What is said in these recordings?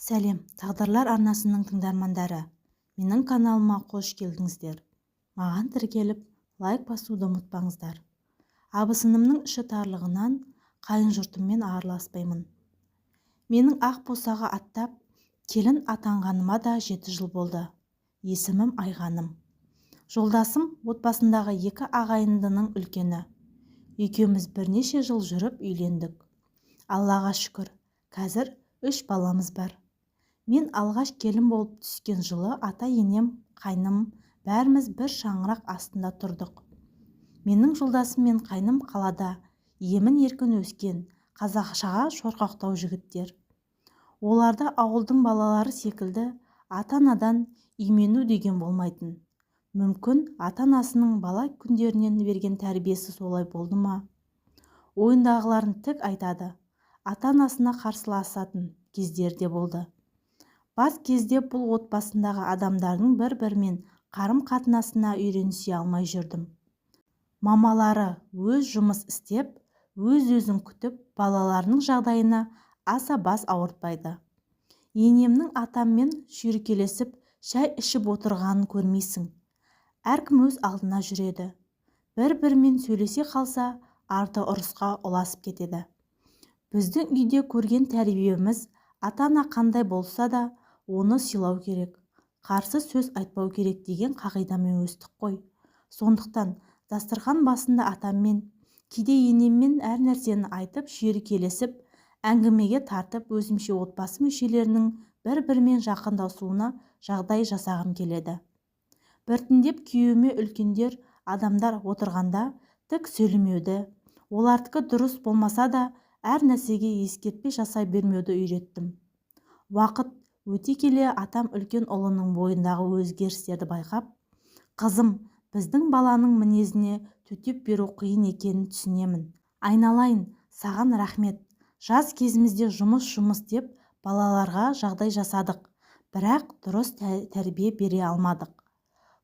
Сәлем, Тағдырлар арнасының тыңдармандары! Менің каналыма қош келдіңіздер! Маған тіркеліп, лайк басуды ұмытпаңыздар. Абысынымның іші тарлығынан қайын жұртыммен араласпаймын. Менің ақ босаға аттап, келін атанғаныма да 7 жыл болды. Есімім Айғаным. Жолдасым отбасындағы екі ағайындының үлкені. Екеуміз бірнеше жыл жүріп үйлендік. Аллаға шүкір, қазір үш баламыз бар. Мен алғаш келін болып түскен жылы ата-енем, қайным, бәріміз бір шаңырақ астында тұрдық. Менің жолдасым мен қайным қалада емін-еркін өскен, қазақшаға шорқақтау жігіттер. Оларда ауылдың балалары секілді ата-анадан имену деген болмайтын. Мүмкін, ата-анасының бала күндерінен берген тәрбиесі солай болды ма? Ойындағыларын тік айтады, ата-анасына қарсыласатын кездері де болды. Бас кезде бұл отбасындағы адамдардың бір-бірімен қарым-қатынасына үйренісе алмай жүрдім. Мамалары өз жұмыс істеп, өз-өзін күтіп, балаларының жағдайына аса бас ауыртпайды. Енемнің атаммен шүйіркелесіп шай ішіп отырғанын көрмейсің. Әркім өз алдына жүреді. Бір-бірімен сөйлесе қалса, арты ұрысқа ұласып кетеді. Біздің үйде көрген тәрбиеміз ата-ана қандай болса да, оны сыйлау керек, қарсы сөз айтпау керек деген қағидамен өстік қой. Сондықтан дастархан басында атаммен, кейде енеммен әр нәрсені айтып, шүйіркелесіп, әңгімеге тартып, өзімше отбасы мүшелерінің бір-бірімен жақындасуына жағдай жасағым келеді. Біртіндеп күйеуіме үлкендер адамдар отырғанда тік сөйлемеуді, олардікі дұрыс болмаса да, әр нәрсеге ескертпе жасай бермеуді үйреттім. Уақыт өте келе атам үлкен ұлының бойындағы өзгерістерді байқап, «Қызым, біздің баланың мінезіне төтеп беру қиын екенін түсінемін. Айналайын, саған рахмет. Жас кезімізде жұмыс-жұмыс деп балаларға жағдай жасадық, бірақ дұрыс тәрбие бере алмадық.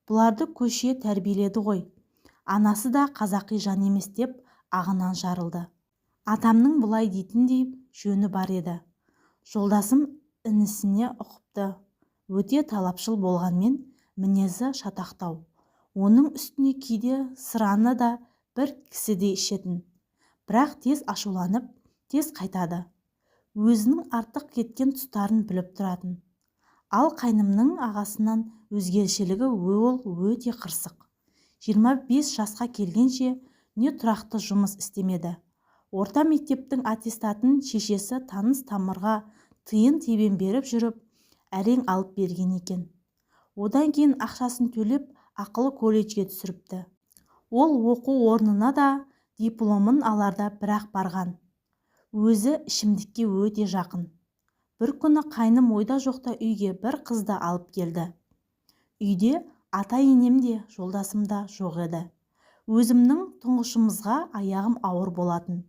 Бұларды көше тәрбиеледі ғой. Анасы да қазақи жан емес», деп ағынан жарылды. Атамның бұлай дейтіндей жөні бар еді. Жолдасым інісіне ұқыпты, өте талапшыл болғанмен, мінезі шатақтау. Оның үстіне кейде сыраны да бір кісідей ішетін. Бірақ тез ашуланып, тез қайтады. Өзінің артық кеткен тұстарын біліп тұратын. Ал қайнымның ағасынан өзгешелігі, ол өте қырсық. 25 жасқа келгенше не тұрақты жұмыс істемеді. Орта мектептің аттестатын шешесі таныс-тамырға тиын-тебен беріп жүріп, әрең алып берген екен. Одан кейін ақшасын төлеп, ақылы колледжге түсіріпті. Ол оқу орнына да дипломын аларда бір-ақ барған. Өзі ішімдікке өте жақын. Бір күні қайным ойда жоқта үйге бір қызды алып келді. Үйде ата-енем де, жолдасым да жоқ еді. Өзімнің тұңғышымызға аяғым ауыр болатын.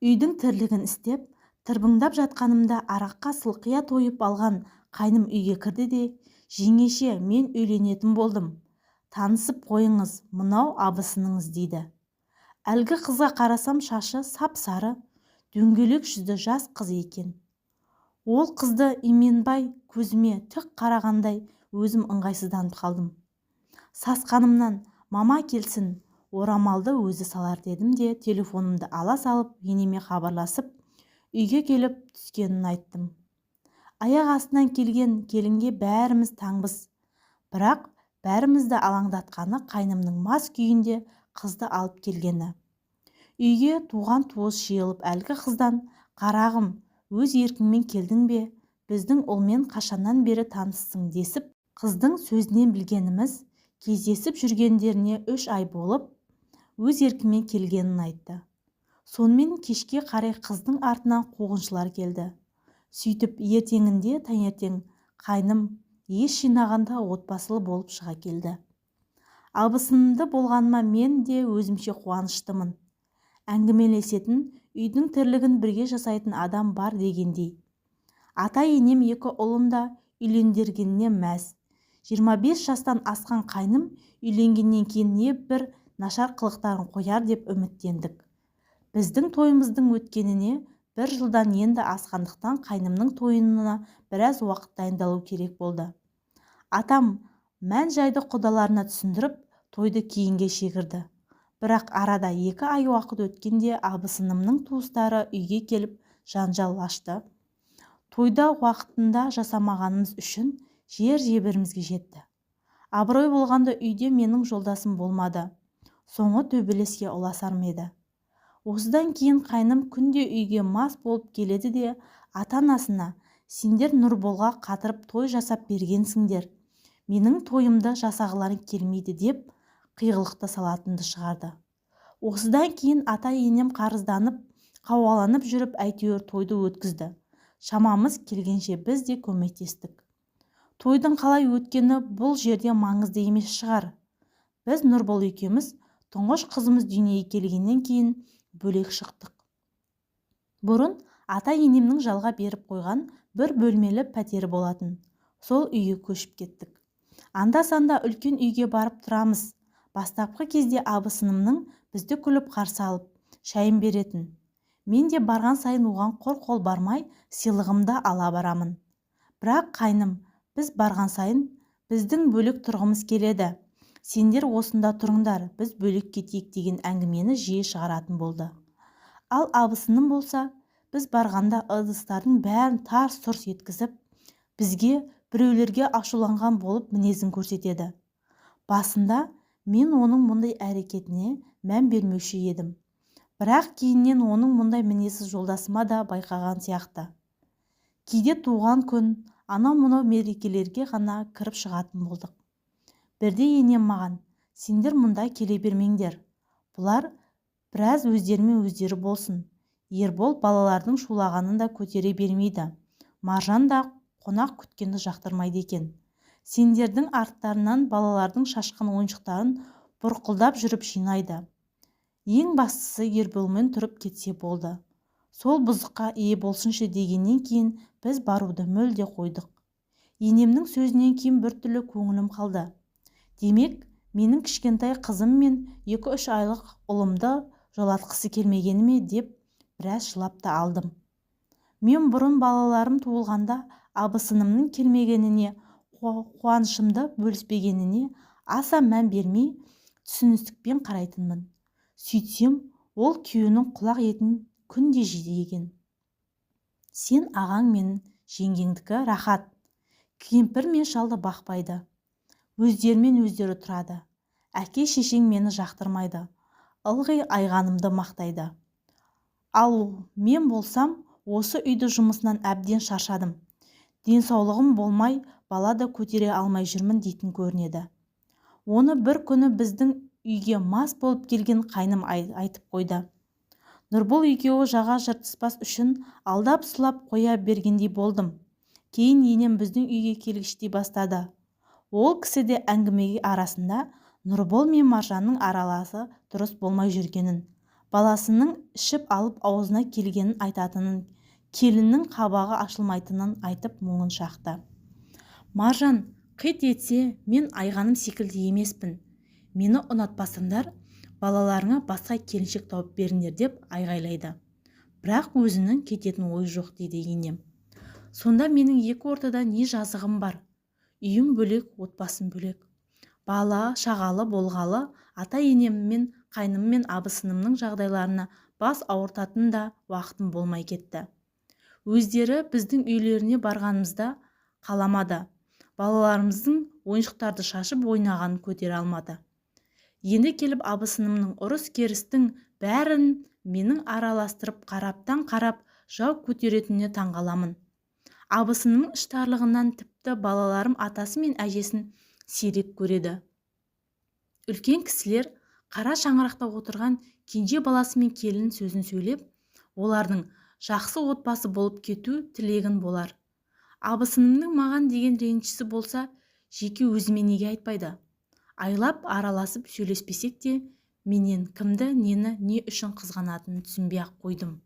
Үйдің тірлігін істеп, тырбыңдап жатқанымда араққа сылқия тойып алған қайным үйге кірді де, «Жеңеше, мен үйленетін болдым, танысып қойыңыз, мынау абысыныңыз», дейді. Әлгі қызға қарасам, шашы сап-сары, дөңгелек жүзді жас қыз екен. Ол қызды именбай көзіме тік қарағандай өзім ыңғайсызданып қалдым. Сасқанымнан «Мама келсін, орамалды өзі салар» дедім де, телефонымды ала салып, енеме хабарласып, үйге келіп түскенін айттым. Аяқ астынан келген келінге бәріміз таңбыз. Бірақ бәрімізді алаңдатқаны қайнымның мас күйінде қызды алып келгені. Үйге туған-туыс жиылып, әлгі қыздан «Қарағым, өз еркіңмен келдің бе, біздің ұлмен қашаннан бері таныссың?» десіп, қыздың сөзінен білгеніміз, кездесіп жүргендеріне 3 ай болып, өз еркімен келгенін айтты. Сонымен кешке қарай қыздың артынан қуғыншылар келді. Сөйтіп, ертеңінде таңертең қайным ес жинағанда отбасылы болып шыға келді. Абысынымды болғаныма мен де өзімше қуаныштымын. Әңгімелесетін, үйдің тірлігін бірге жасайтын адам бар дегендей. Ата-енем екі ұлын да үйлендіргеніне мәз. 25 жастан асқан қайным үйленгеннен кейін не бір нашар қылықтарын қояр деп үміттендік. Біздің тойымыздың өткеніне Бір жылдан енді асқандықтан қайнымның тойына біраз уақыт дайындалу керек болды. Атам мән-жайды құдаларына түсіндіріп, тойды кейінге шегерді. Бірақ арада 2 ай уақыт өткенде абысынымның туыстары үйге келіп жанжал ашты. Тойда уақытында жасамағанымыз үшін жер-жебірімізге жетті. Абырой болғанда үйде менің жолдасым болмады. Соңы төбелеске ұласар ма еді. Осыдан кейін қайным күнде үйге мас болып келеді де ата-анасына сендер Нұрболға қатырып той жасап бергенсіңдер, менің тойымды жасағыларың келмейді деп қиғылықты салатынды шығарды. Осыдан кейін ата-енем қарызданып, қауғаланып жүріп әйтеуір тойды өткізді. Шамамыз келгенше біз де көмектестік. Тойдың қалай өткені бұл жерде маңызды емес шығар. Біз Нұрбол екеуміз тұңғыш қызымыз дүниеге келгеннен кейін бөлек шықтық. Бұрын ата-енемнің жалға беріп қойған бір бөлмелі пәтері болатын. Сол үйге көшіп кеттік. Анда-санда үлкен үйге барып тұрамыз. Бастапқы кезде абысынымның бізді күліп қарсы алып, шайын беретін. Мен де барған сайын оған құр қол бармай, сыйлығымды ала барамын. Бірақ қайным біз барған сайын біздің бөлек тұрғымыз келеді. Сендер осында тұрыңдар, біз бөлек кетейік деген әңгімені жиі шығаратын болды. Ал абысыным болса, біз барғанда ыдыстардың бәрін тарс-тұрс еткізіп, бізге біреулерге ашуланған болып мінезін көрсетеді. Басында мен оның мұндай әрекетіне мән бермеуші едім. Бірақ кейіннен оның мұндай мінезі жолдасыма да байқаған сияқты. Кейде туған күн, анау-мынау мерекелерге ғана кіріп шығатын болдық. Бірде енем маған, сендер мұнда келе бермеңдер. Бұлар біраз өздерімен өздері болсын. Ербол балалардың шулағанын да көтере бермейді. Маржан да қонақ күткенді жақтырмайды екен. Сендердің арттарынан балалардың шашқан ойыншықтарын бұрқылдап жүріп жинайды. Ең бастысы Ерболмен тұрып кетсе болды. Сол бұзыққа ие болсыншы дегеннен кейін біз баруды мүлде қойдық. Енемнің сөзінен кейін біртүрлі көңілім қалды. Демек, менің кішкентай қызым мен 2-3 айлық ұлымды жолатқысы келмегені ме деп біраз жылап та алдым. Мен бұрын балаларым туылғанда абысынымның келмегеніне, қуанышымды бөліспегеніне аса мән бермей, түсіністікпен қарайтынмын. Сөйтсем, ол күйеуінің құлақ етін күнде жейді екен. Сен ағаң мен жеңгеңдікі рахат. Кемпір мен шалды бақпайды. Өздерімен өздері тұрады. Әке шешең мені жақтырмайды. Ылғи айғанымды мақтайды. Ал мен болсам, осы үйді жұмысынан әбден шаршадым. Денсаулығым болмай, бала да көтере алмай жүрмін дейтін көрінеді. Оны бір күні біздің үйге мас болып келген қайным айтып қойды. Нұрбол екеуі жаға жыртыспас үшін алдап сұлап қоя бергендей болдым. Кейін енем біздің үйге келгіштей бастады. Ол кісі де әңгімеге арасында Нұрбол мен Маржанның араласы дұрыс болмай жүргенін, баласының ішіп алып аузына келгенін айтатынын, келіннің қабағы ашылмайтынын айтып мұңын шақты. Маржан қит етсе, мен айғаным секілді емеспін. Мені ұнатпасаңдар, балаларыңа басқа келіншек тауып беріңдер деп айғайлайды. Бірақ өзінің кететін ойы жоқ дейді енем. Сонда менің екі ортада не жазығым бар? Үйім бөлек, отбасым бөлек. Бала шағалы болғалы ата-енеммен, қайным мен абысынымның жағдайларына бас ауыртатын да уақытым болмай кетті. Өздері біздің үйлеріне барғанымызда қаламады. Балаларымыздың ойыншықтарды шашып ойнағанын көтере алмады. Енді келіп абысынымның ұрыс-керістің бәрін менің араластырып қараптан қарап жау көтеретініне таңғаламын. Абысынымның іштарлығынан тіпті балаларым атасы мен әжесін сирек көреді. Үлкен кісілер қара шаңырақта отырған кенже баласы мен келін сөзін сөйлеп, олардың жақсы отбасы болып кету тілегін болар. Абысынымның маған деген ренжісі болса, жеке өзіме неге айтпайды? Айлап араласып сөйлеспесек те, менен кімді, нені, не үшін қызғанатынын түсінбей-ақ қойдым.